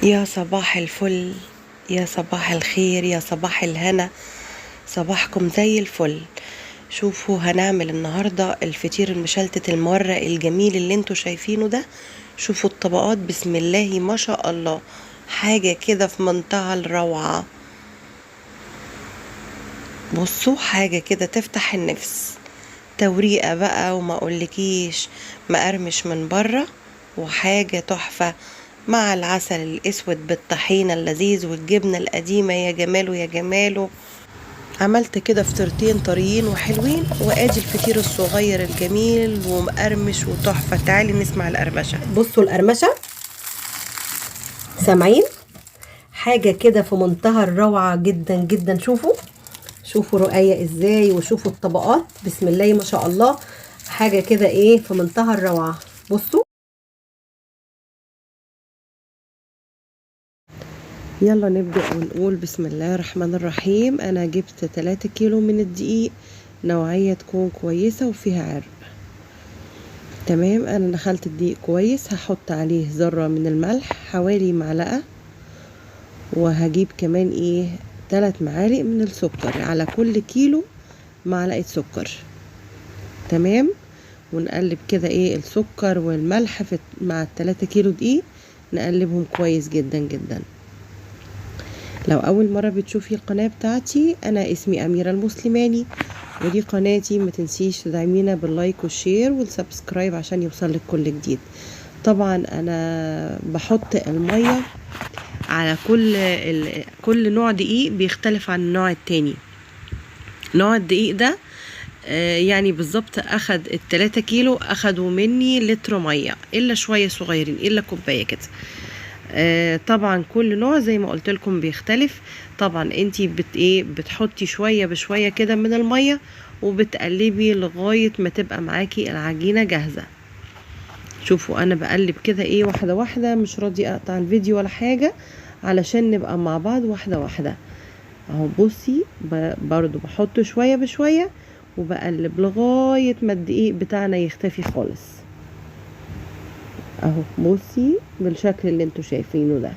يا صباح الفل، يا صباح الخير، يا صباح الهنا، صباحكم زي الفل. شوفوا هنعمل النهاردة الفطير المشلتت المورق الجميل اللي انتوا شايفينه ده. شوفوا الطبقات، بسم الله ما شاء الله، حاجة كده في منتهى الروعة. بصوا حاجة كده تفتح النفس، توريقة بقى وما اقولكيش، مقرمش من بره وحاجة تحفة مع العسل الاسود بالطحينة اللذيذ والجبنة القديمة. يا جماله يا جماله. عملت كده فطيرتين طريين وحلوين، وادي الفطير الصغير الجميل ومقرمش وتحفة. تعالي نسمع القرمشة. بصوا القرمشة، سامعين؟ حاجة كده في منتهى الروعة جدا جدا. شوفوا رقاية ازاي، وشوفوا الطبقات، بسم الله ما شاء الله، حاجة كده ايه في منتهى الروعة. بصوا يلا نبدأ ونقول بسم الله الرحمن الرحيم. أنا جبت 3 كيلو من الدقيق، نوعية تكون كويسة وفيها عرق. تمام، أنا دخلت الدقيق كويس، هحط عليه ذرة من الملح حوالي معلقة، وهجيب كمان 3 معالق من السكر، على كل كيلو معلقة سكر. تمام، ونقلب كده السكر والملح مع 3 كيلو دقيق، نقلبهم كويس جدا جدا. لو أول مرة بتشوفي القناة بتاعتي، أنا اسمي أميرة المسلماني ودي قناتي، ما تنسيش تدعمينا بال like وال share وال subscribe عشان يوصلك كل جديد. طبعا أنا بحط المية على كل نوع دقيق بيختلف عن النوع التاني. نوع الدقيق ده بالظبط أخد 3 كيلو، أخدوا مني لتر مية إلا شوية صغيرين، إلا كوباية كده. طبعا كل نوع زي ما قلت لكم بيختلف. طبعا انتي بتحطي شوية بشوية كده من المية وبتقلبي لغاية ما تبقى معاكي العجينة جاهزة. شوفوا انا بقلب كده واحدة واحدة، مش راضية اقطع الفيديو ولا حاجة علشان نبقى مع بعض واحدة واحدة اهو. بصي برضو بحط شوية بشوية وبقلب لغاية ما الدقيق بتاعنا يختفي خالص اهو. بصي بالشكل اللي انتوا شايفينه ده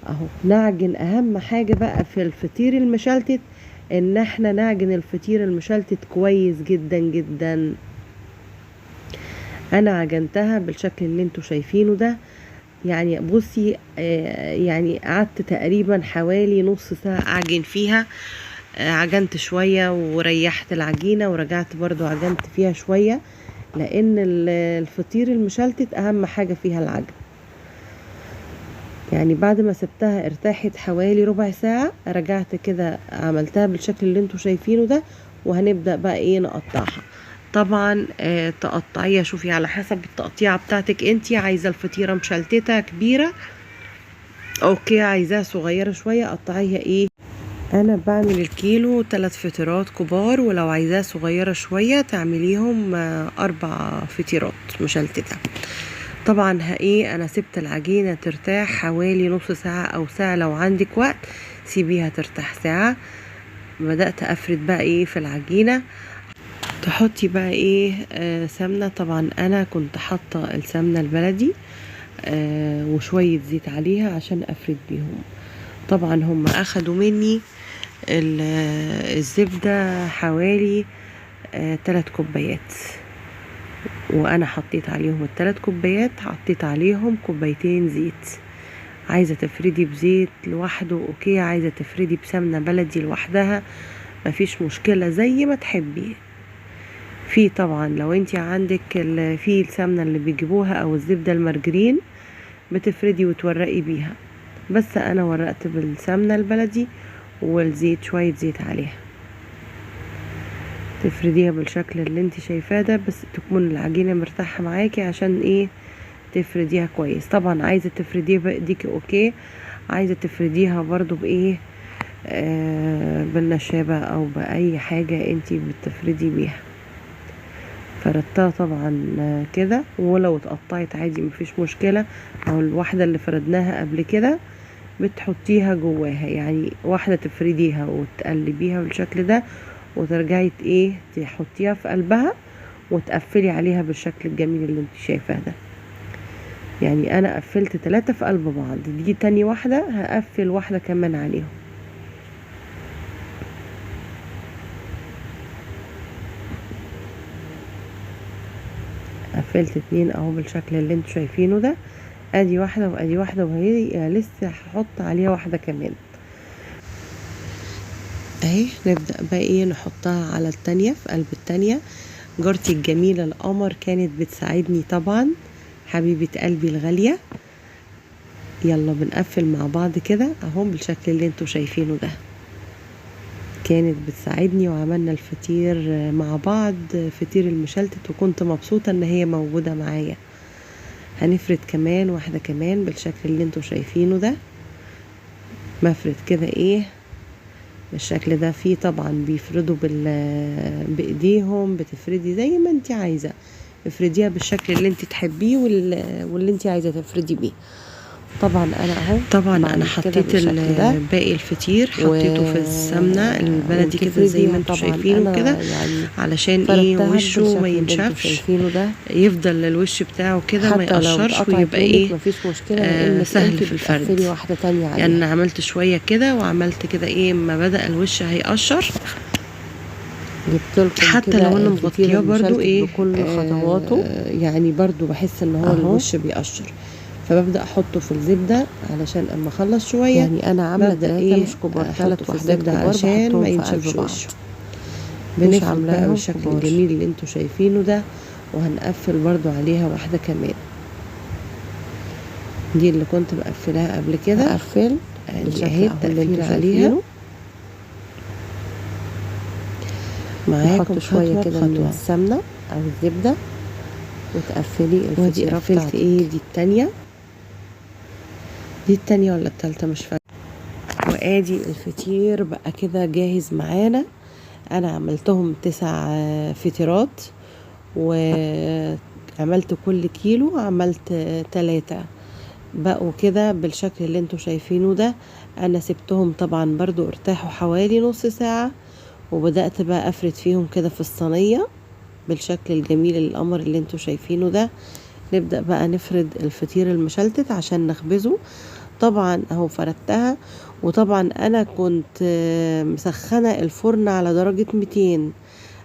اهو. نعجن، اهم حاجة بقى في الفطير المشلتت ان احنا نعجن الفطير المشلتت كويس جدا جدا. انا عجنتها بالشكل اللي انتوا شايفينه ده. قعدت تقريبا حوالي نص ساعة اعجن فيها. عجنت شوية وريحت العجينة ورجعت برضو عجنت فيها شوية، لان الفطير المشلتت اهم حاجة فيها العجن. بعد ما سبتها ارتاحت حوالي ربع ساعة، رجعت كده عملتها بالشكل اللي انتوا شايفينه ده. وهنبدأ بقى نقطعها. طبعا تقطعيها شوفي على حسب التقطيعة بتاعتك انتي، عايزة الفطيرة مشلتتة كبيرة okay، عايزاها صغيرة شوية قطعيها انا بعمل الكيلو 3 فطيرات كبار، ولو عايزاها صغيرة شوية تعمليهم 4 فطيرات مشلتتة. طبعا انا سبت العجينة ترتاح حوالي نص ساعة او ساعة، لو عندك وقت سيبيها ترتاح ساعة. بدأت افرد بقى في العجينة. تحطي بقى سمنة. طبعا انا كنت حاطة السمنة البلدي وشوية زيت عليها عشان افرد بيهم. طبعا هم اخدوا مني الزبدة حوالي 3 كوبايات، وانا حطيت عليهم التلات كوبايات، حطيت عليهم كوبايتين زيت. عايزة تفردي بزيت لوحده okay، عايزة تفردي بسمنة بلدي لوحدها مفيش مشكلة، زي ما تحبي. في طبعا لو انتي عندك في السمنة اللي بيجيبوها او الزبدة المارجرين بتفردي وتورقي بيها، بس انا ورقت بالسمنة البلدي والزيت، شوية زيت عليها. تفرديها بالشكل اللي انت شايفاه ده، بس تكون العجينة مرتاحة معاكي عشان تفرديها كويس. طبعا عايزة تفرديها بايديكي okay، عايزة تفرديها برضو بايه بالنشابة او باي حاجة انت بتفردي بيها. فردتها طبعا كده، ولو اتقطعت عادي مفيش مشكلة. او الواحدة اللي فردناها قبل كده بتحطيها جواها، واحدة تفرديها وتقلبيها بالشكل ده وترجعي تحطيها في قلبها وتقفلي عليها بالشكل الجميل اللي انت شايفاه ده. يعني انا قفلت 3 في قلب بعض، دي تاني واحدة هقفل واحدة كمان عليهم. قفلت 2 اهو بالشكل اللي انتوا شايفينه ده، ادي واحدة وادي واحدة، وهي لسه هحط عليها واحدة كمان اهي. نبدأ بقى ايه نحطها على التانية في قلب التانية. جارتي الجميلة القمر كانت بتساعدني طبعا، حبيبة قلبي الغالية. يلا بنقفل مع بعض كده اهو بالشكل اللي انتوا شايفينه ده. كانت بتساعدني وعملنا الفطير مع بعض، فطير المشلتت، وكنت مبسوطة ان هي موجودة معايا. هنفرد كمان واحدة كمان بالشكل اللي انتوا شايفينه ده، مفرد كده ايه بالشكل ده. فيه طبعا بيفردوا بايديهم، بتفردي زي ما انت عايزة، افرديها بالشكل اللي انت تحبيه واللي انت عايزة تفردي بيه. طبعا انا اهو، طبعا انا حطيت باقي الفطير حطيته في السمنة البلدي كده زي ما انتم شايفينه كده، يعني علشان ايه وشه ما ينشفش، يفضل الوش بتاعه كده ما يقشرش ويبقى ايه مفيش مشكلة، لان سهل في الفرد. واحدة تانية عليها. يعني انا عملت شوية كده وعملت كده ايه، ما بدأ الوش هيقشر جبت لكم حتى لو انا مغطياه برضو ايه بكل خطواته، يعني برضو بحس ان هو الوش بيقشر، فببدا احطه في الزبدة علشان اما اخلص شوية. يعني انا عامله 3 إيه مش كبار، 3 في وحدات الزبدة كبار علشان ما بحطهم في ينشفش قلب بعض، وشه. مش بنفرد بقى عاملاهم بالشكل كبار. الجميل اللي انتوا شايفينه ده، وهنقفل برضو عليها واحدة كمان، دي اللي كنت مقفلاها قبل كده. هقفل ادي بالشكل اهي اهو اللي التقفيل انتوا عليها شايفينه. معاكم نحط شوية خطوة كده من بخطوة. السمنة او الزبدة وتقفلي ودي الفطيره قفلت بتاعتك. ايه، دي التانية، دي التانية ولا التالتة مش فاكرة. وادي الفطير بقى كده جاهز معانا. انا عملتهم 9 فطيرات، وعملت كل كيلو عملت 3، بقوا كده بالشكل اللي انتوا شايفينه ده. انا سبتهم طبعا برضو ارتاحوا حوالي نص ساعة، وبدأت بقى افرد فيهم كده في الصينية بالشكل الجميل القمر اللي انتوا شايفينه ده. نبدأ بقى نفرد الفطير المشلتت عشان نخبزه. طبعا اهو فردتها، وطبعا انا كنت مسخنة الفرن على درجة 200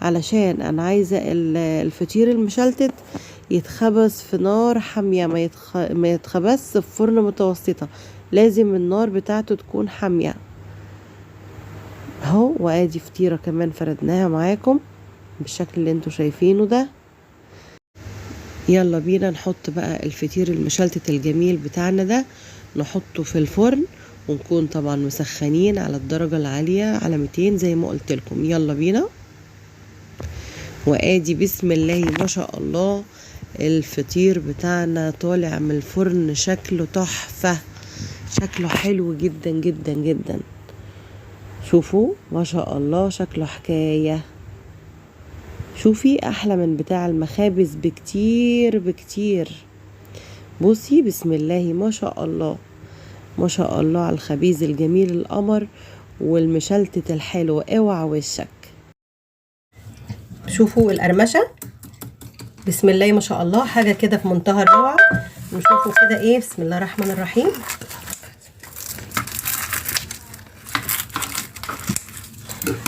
علشان انا عايزة الفطير المشلتت يتخبز في نار حامية، ما يتخبزش في فرن متوسطة، لازم النار بتاعته تكون حامية اهو. وادي فطيرة كمان فردناها معاكم بالشكل اللي انتوا شايفينه ده. يلا بينا نحط بقى الفطير المشلتت الجميل بتاعنا ده، نحطه في الفرن، ونكون طبعا مسخنين على الدرجة العالية على 200 زي ما قلت لكم. يلا بينا. وادي بسم الله ما شاء الله الفطير بتاعنا طالع من الفرن، شكله تحفة، شكله حلو جدا جدا جدا. شوفوا ما شاء الله شكله حكاية، شوفي احلى من بتاع المخابز بكتير بكتير. بصي بسم الله ما شاء الله، ما شاء الله على الخبيز الجميل القمر والمشلتت الحلو. اوعى وشك. شوفوا القرمشة بسم الله ما شاء الله، حاجة كده في منتهى الروعة. نشوفوا كده ايه، بسم الله الرحمن الرحيم.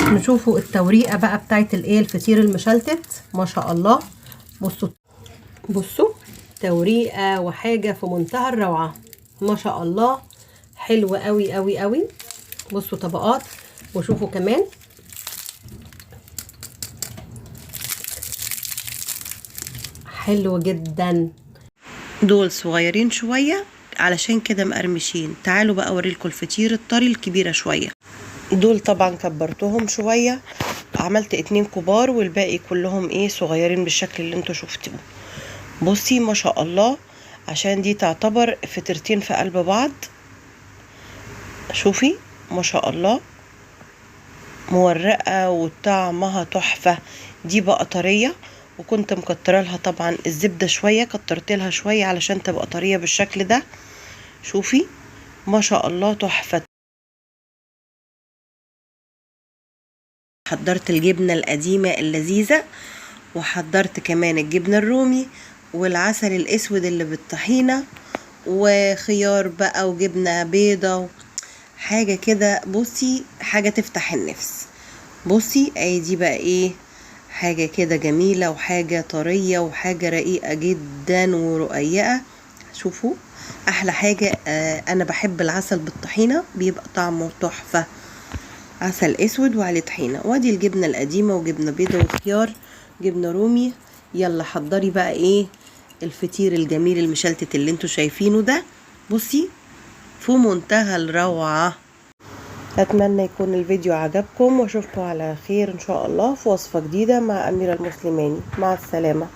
نشوفوا التوريقة بقى بتاعت الايه الفطير المشلتت ما شاء الله. بصوا بصوا توريقة وحاجة في منتهى الروعة ما شاء الله، حلوة قوي قوي قوي. بصوا طبقات، وشوفوا كمان حلو جدا. دول صغيرين شوية علشان كده مقرمشين. تعالوا بقى اوريلكم الفطير الطري الكبيرة شوية. دول طبعا كبرتهم شوية، عملت 2 كبار والباقي كلهم ايه صغيرين بالشكل اللي انتوا شفتوه. بصي ما شاء الله، عشان دي تعتبر فطيرتين في قلب بعض. شوفي ما شاء الله مورقة وطعمها تحفة. دي بقى طرية، وكنت مكتره لها طبعا الزبدة شوية، كترت لها شوية علشان تبقى طرية بالشكل ده. شوفي ما شاء الله تحفة. حضرت الجبنة القديمة اللذيذة، وحضرت كمان الجبنة الرومي، والعسل الاسود اللي بالطحينة وخيار بقى وجبنة بيضة، حاجة كده بصي حاجة تفتح النفس. بصي ادي بقى ايه، حاجة كده جميلة وحاجة طرية وحاجة رقيقة جدا ورقيقة. شوفوا احلى حاجة، انا بحب العسل بالطحينة بيبقى طعمه تحفة، عسل اسود وعليه طحينة. وادي الجبنة القديمة وجبنة بيضة وخيار، جبنة رومي. يلا حضري بقى ايه الفطير الجميل المشلتت اللي انتوا شايفينه ده، بصي في منتهى الروعة. اتمنى يكون الفيديو عجبكم، واشوفكم على خير ان شاء الله في وصفة جديدة مع أميرة المسلماني. مع السلامة.